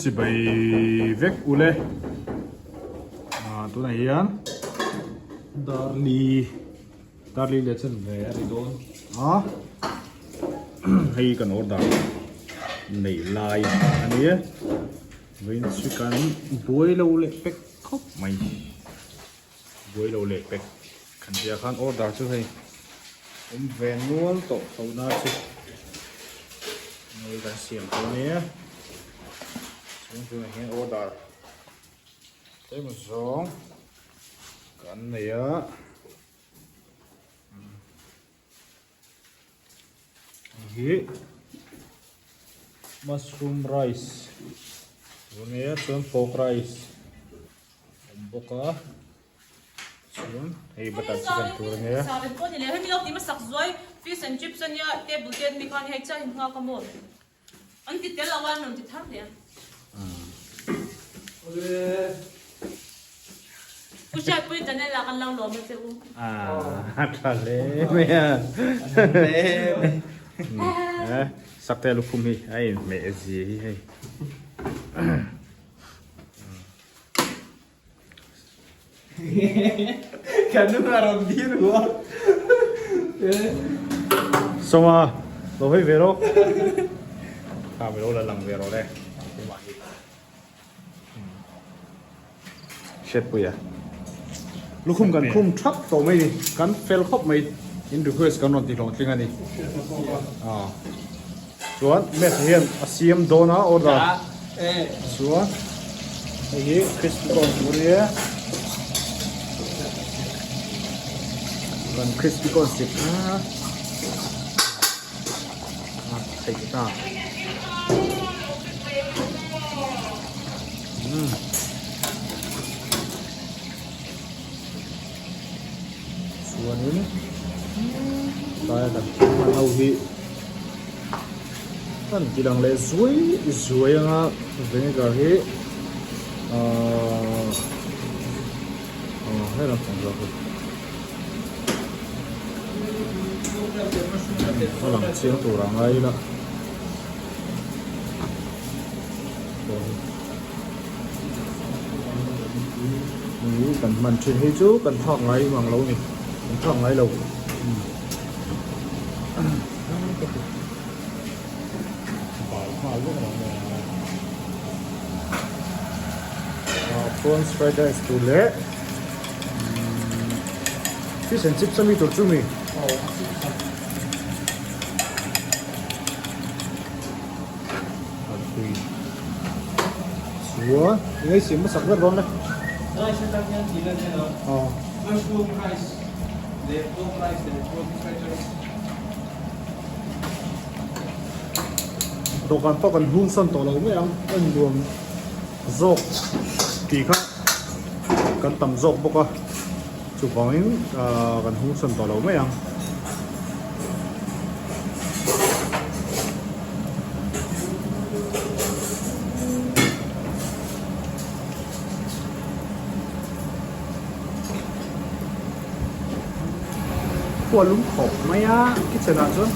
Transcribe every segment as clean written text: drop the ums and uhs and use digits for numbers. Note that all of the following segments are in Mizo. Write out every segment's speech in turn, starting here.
Chibai vek ule. Ah tunah hian Darli Darli leh chen ve a ri dawn a. Hei kan order neih lai a ni e. Vawiin chu kan buai lo leh pek khawp mai. Buai lo leh pek kan tih ah khan order chu hei awm ve nual tawh tho na chu hei kan siam tawh a nia chuan tunah hian order tlem zawng kan nei a. Hi mushroom rice tur ania chuan pork rice a awm bawk a chuan hei butter chicken tur ania. A tha hle mai a sakte lukhum hi a inhmeh zia hi hei. Sawma lo hawi ve rawh kha mi lo la lang ve rawh le keimah hi Hriatpuia lukhum kan khum thap tawh mai ni kan fel khawp mai in request kan rawn ti hlawhtling a ni Chuan Matt hian a siam dawn a order chuan hei hi crispy corn tur a nia kan crispy corn sip a a theih ta umm chuanin tlai a kan thil hman ho hi kan ti lang leh zuai zuai anga vinegar hi ahh he lam pang zawk hi a lang chiang tur a ngai ila. Ni kan hman thin hi chu kan thlak ngai mang lo ni kan thlak ngai lo bal nghal vek ang a prawns fried rice tur leh fish and chips ami tur chu mi. Chuan eng ei siam hmasak ber dawn le. Rice atang hian tih lan hian a mushroom rice leh pork rice leh prawn fried rice. Dawhkan pawh kan hung san tawh lo mai ang a nuam zawk tih kha kan tam zawk bawk a chuvangin kan hung san tawh lo mai ang. Khua lum khawp mai a kitchen ah chuan.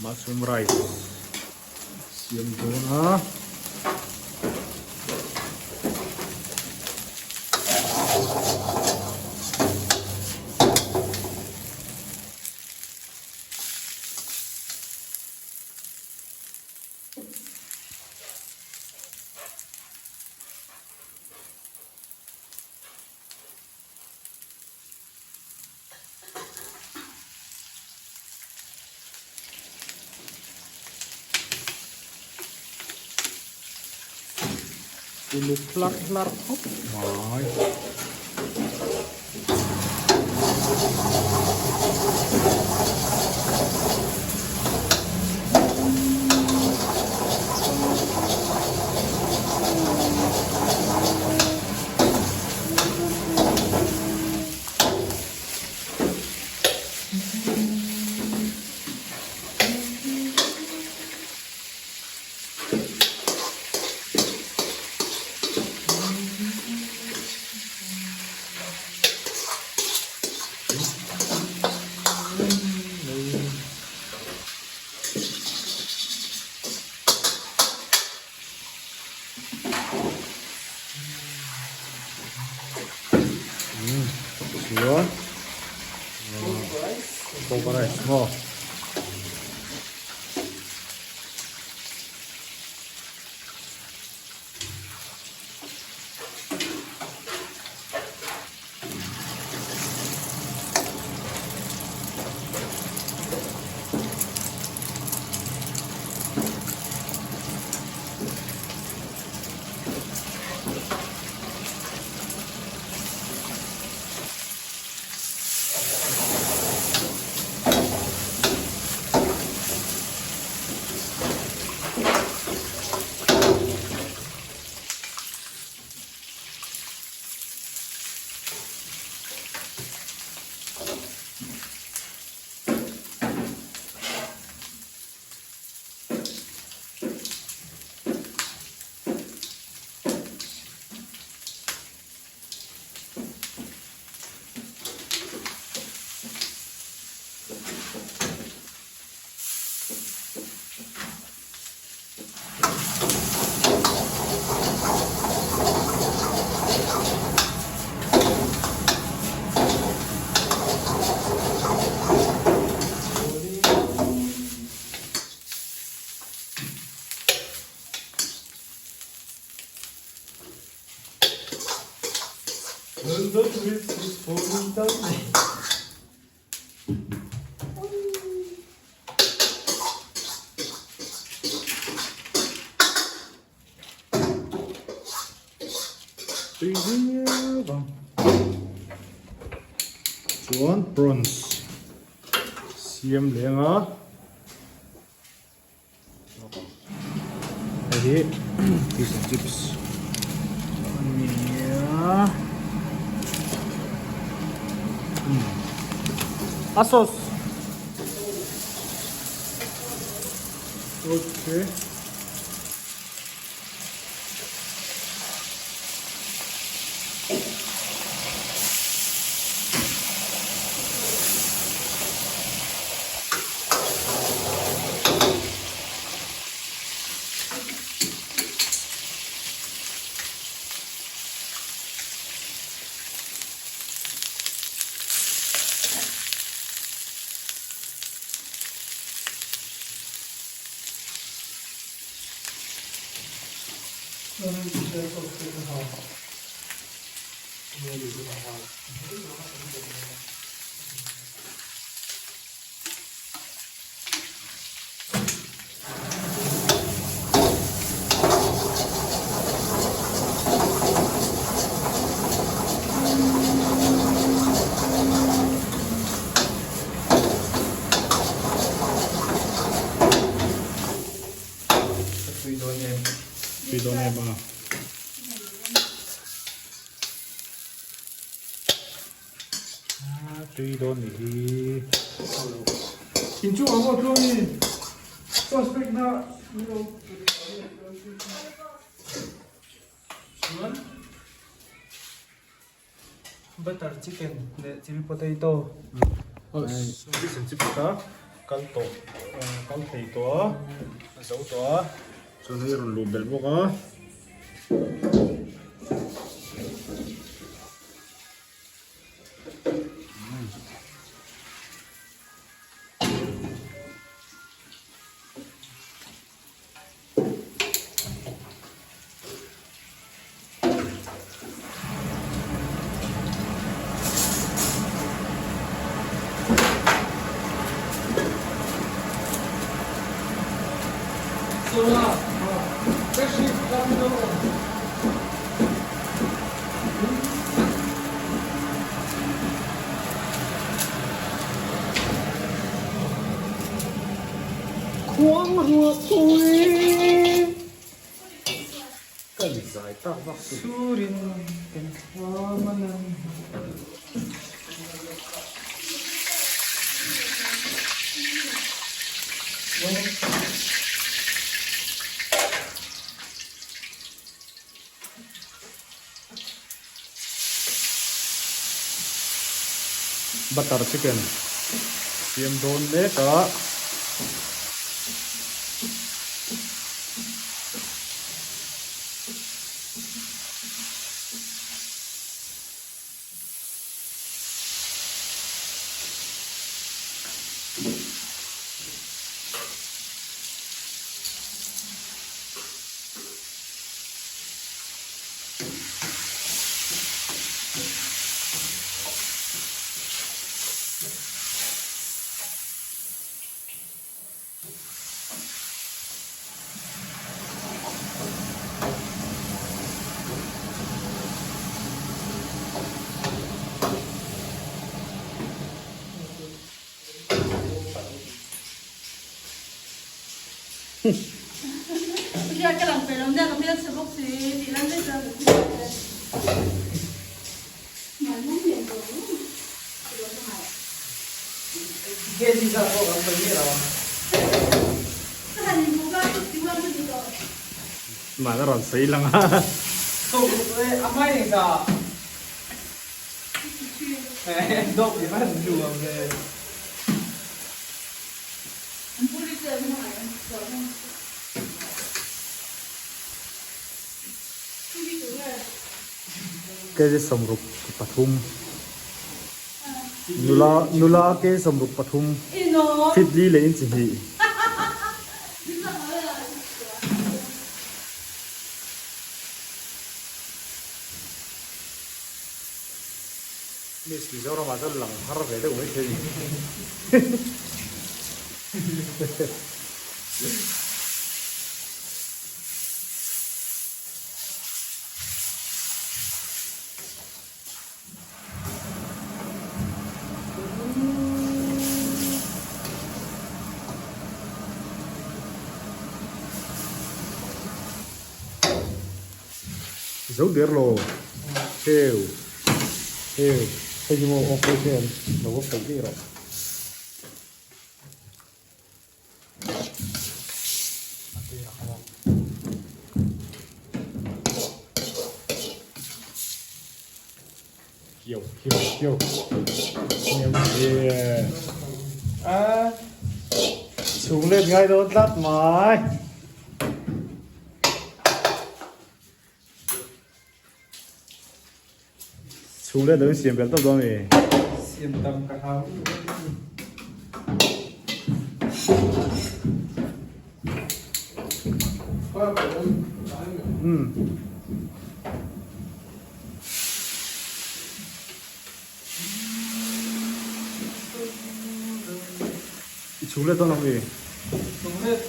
Mushroom rice siam dawn a. Uluk hlarh hlarh khawp mai. Pork rice maw. Tui viau ang chuan prawns siam leng a hei hi fish and chips a ni a a sauce okay. Ka tui dawn em? Tui dawn em a. Tui dawn nih hi. In chung ang aw tluang in sauce pack na chuan Butter chicken leh chilli potato. Fish and chips kha kal tawh kal thei tawh a a zo tawh a chuan hei a rawn luh belh bawk a. Khuang ruah pui. Ka inzai tak vak chu. Surin kan thlam a lang. Butter chicken siam dawn mek a. Mah a rawn sawi lang a. Kg 63 nula nula kg 63 feet li leh inch hnih. Miss Mizoram ah chuan lang har ve deuh mai thei a ni. Zo der lo cheu cheu hei hi maw awk daih hian lo va paih daih rawh. Kiau kiau kiau a chhung let ngai dawn tlat mai. Chhung let lo in siam belh tawp dawn mi. Siam tam ka hau. Um. I chhung let dawn ang mi. Chhung let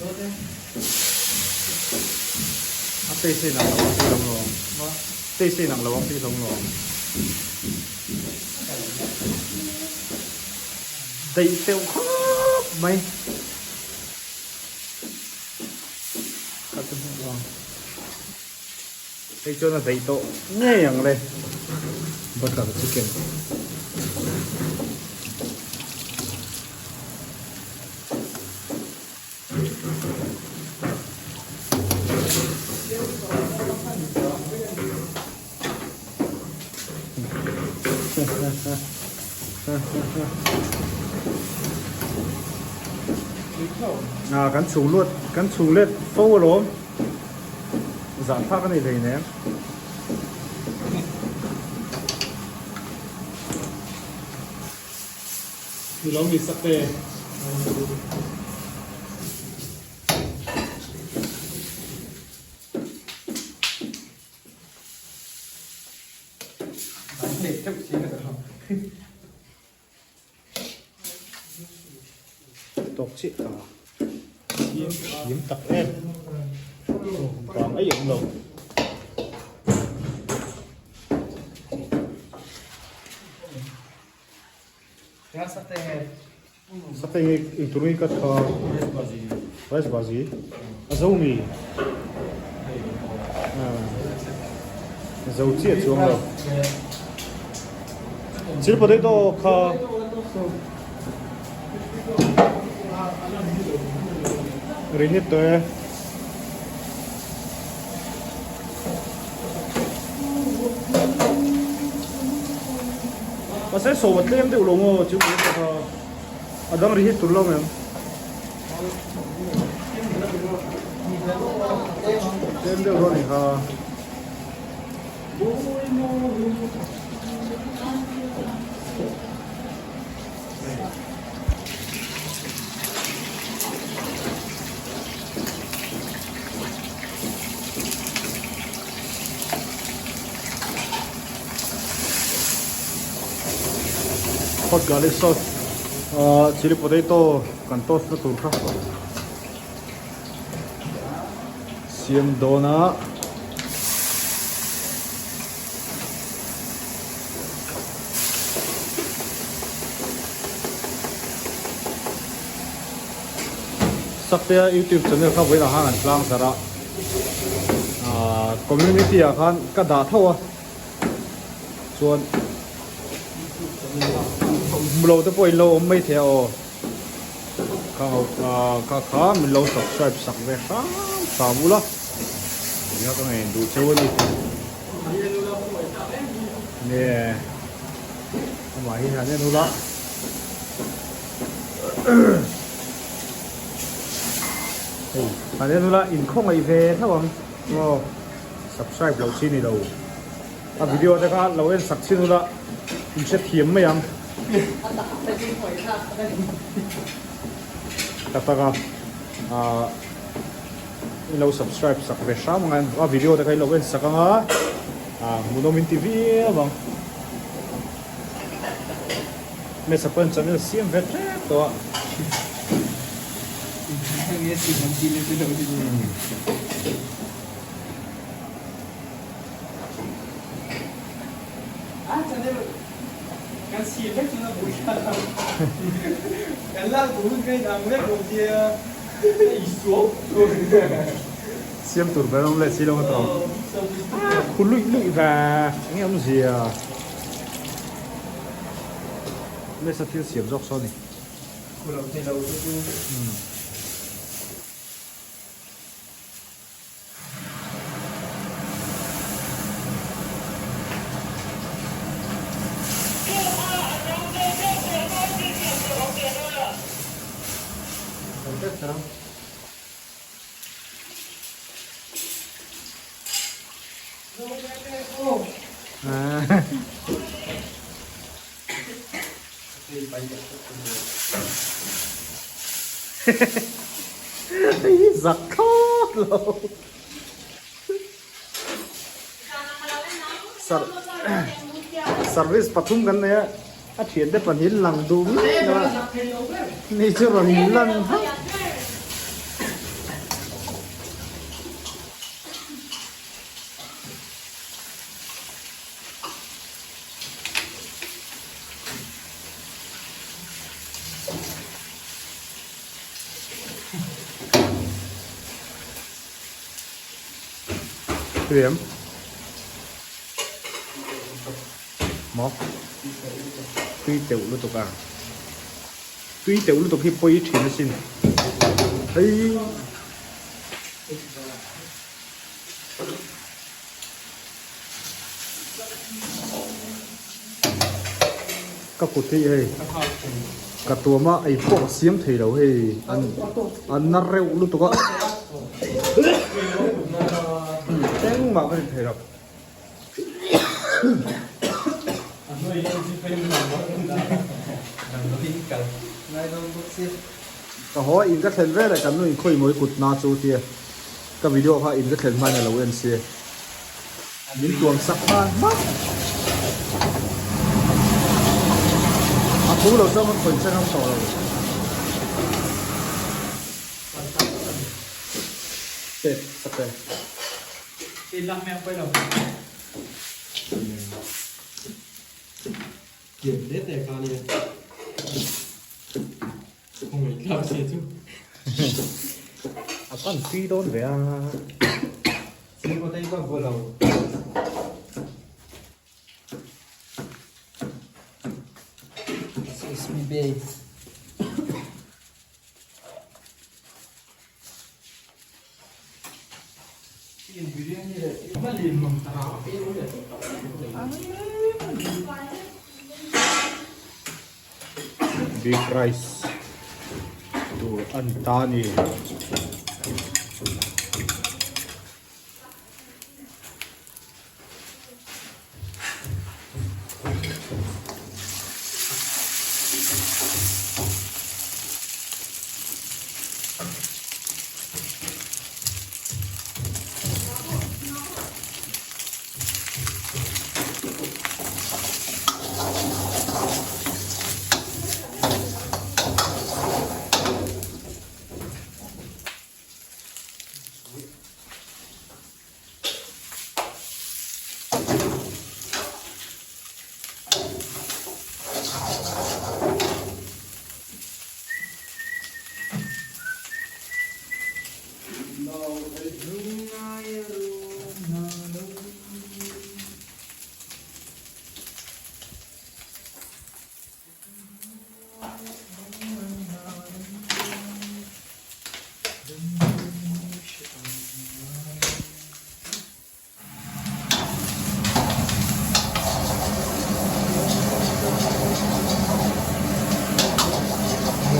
dawn e. A taste a inang lo ang tih hlawm lo ang. Taste a inang lo ang tih hlawm lo ang. Daih teuh khawp mai. Ka chu hmuh ang. Hei chuan a daih tawh ngei ang le. Butter chicken. À, kan chhung luat kan chhung let fo alawm zah thlak a ni hleinem. Ni lo mi sak te. Tawk chiah ta thiam thiam tak em vang ei awm lo. Sate nge eng tur nge ka tha rice bhaji a zo mi a zo chiah chuang lo chil potato kha rinit tawh e. Mahse sawm a tlem deuh lo maw chu pawh kha a dang ri hi tur lo em? Tlem deuh dawn ni kha. Hot garlic sauce ahh chilli potato kan toast na tur kha siam dawn a. Saktea youtube channel kha vawiinah khan an tlang zarh a ahh community ah khan ka dah tho a chuan hmu lo te pawh in lo awm mai thei a aw kha ho kha kha min lo subscribe sak ve hram hram ula nia ka ngaih duh cheu a ni nge amah hi han en ula. Hei han en ula inkhawngaih ve tho ang aw subscribe loh chi ni lo a video te kha lo en sak chin ula in hre thiam mai ang tak tak a ah in lo subscribe sak ve hram ang a video te kha in lo en sak ang a ah hmuhnawm in ti viau ang. Hmeichhe pawn channel siam ve tep tawh a. Siam tur ber awm leh si lo a tawng. Khu luih luih ve eng nge awmzia. Mesa thil siam zawk saw ni. Khu lo thei lo te chu. Zak thlawt lo. Service pathum kan nei a, a thiante pahnih lang duh miah lo a, ni chu rawn lan hauh. Hriam maw tui teuh lutuk a tui teuh lutuk hi pawi thin asin hei. Ka kut hi hei ka tuam a ei pawh ka siam thei lo hei an na reuh lutuk a engmah ka ti thei lo. Ka haw a in ka thlen vel e kan nu in khawi mawi kut na chu tia ka video kha in ka thlen hma in a lo en sia min tuam sak nghal hmak a thu lo chuan ka khawi che ngam tawh lo. Pek sak e. A pan tui dawn ve a. Beef rice tur a ni ta a ni.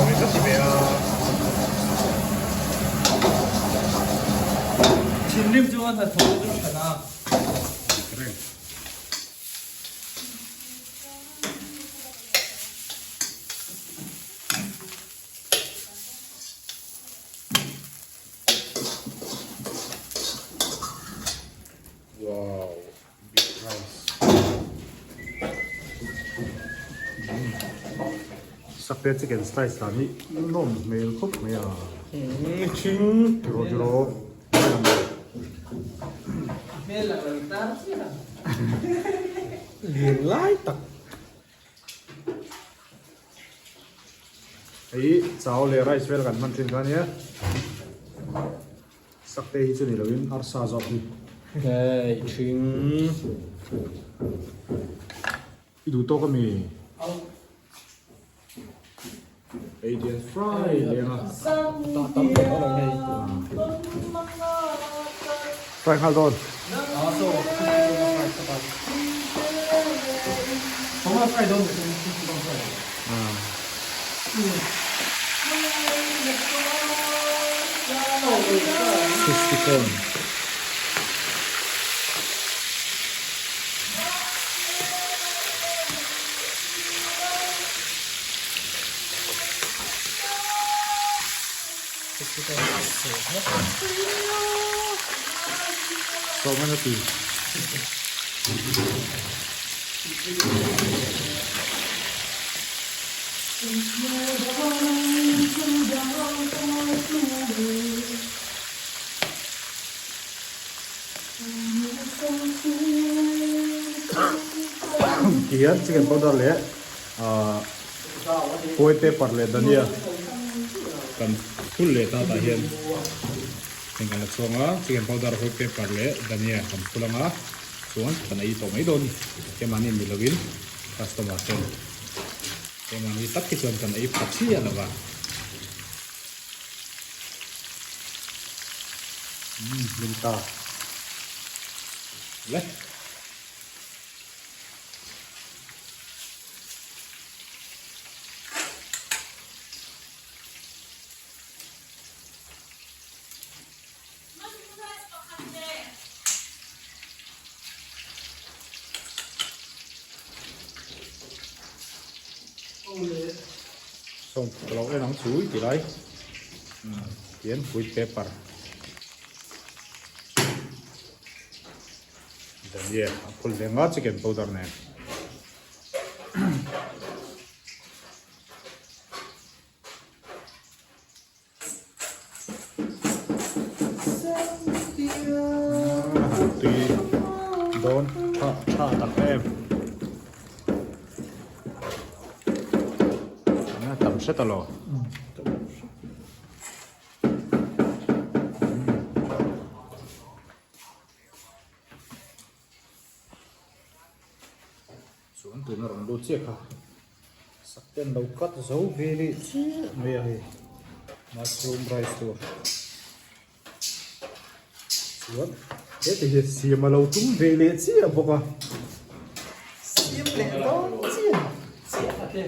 Nuam i va ti ve a. Thinrim chu a hnathawh chu than a. Dik reng. Wow, big rice. Sakte chicken slice lah hi nawm hmel khawp mai a. Thing tiraw tiraw. Hmel lang lo tar chiah ang. Lian lai tak. Hei chau leh rice vel kan hman thin kha ania. Sakte hi chu ni loin arsa zawk hi. Hei thing. I duh tawk ami? Hei tian fry leng a. Tam tak a lang hei. Fry nghal dawn. Crispy corn. Sawm a ti. Ti hian chicken powder leh ahh white pepper leh dhania kan phul leh ta tah hian heng kan la chhuang a chicken powder white pepper leh dhania kan phul ang a chuan kan ei tawh mai dawn keimahni ni lovin customer ten keimahni tak hi chuan kan ei pha chiah lo va. Umm hlim ta le. Sawm ka lo en ang chu i ti lai tian white paper dania a phul ve nga chicken powder nen. Tui dawn tha tha tak em a tam hret a lo Chuan tuna rawn lut chiah kha sak te an lo cut zo ve leh chiah mai a hei mushroom rice tur chuan heti hi siam a lo tum ve leh chiah bawk a siam leh dawn chiah chiah a te.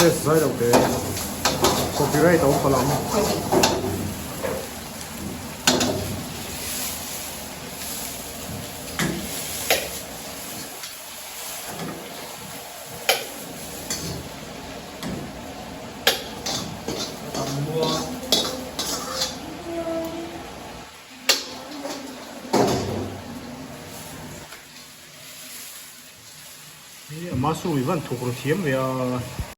Test zai lo te copyright a awm palh ang. Mushroom i van thuk ru thiam ve a.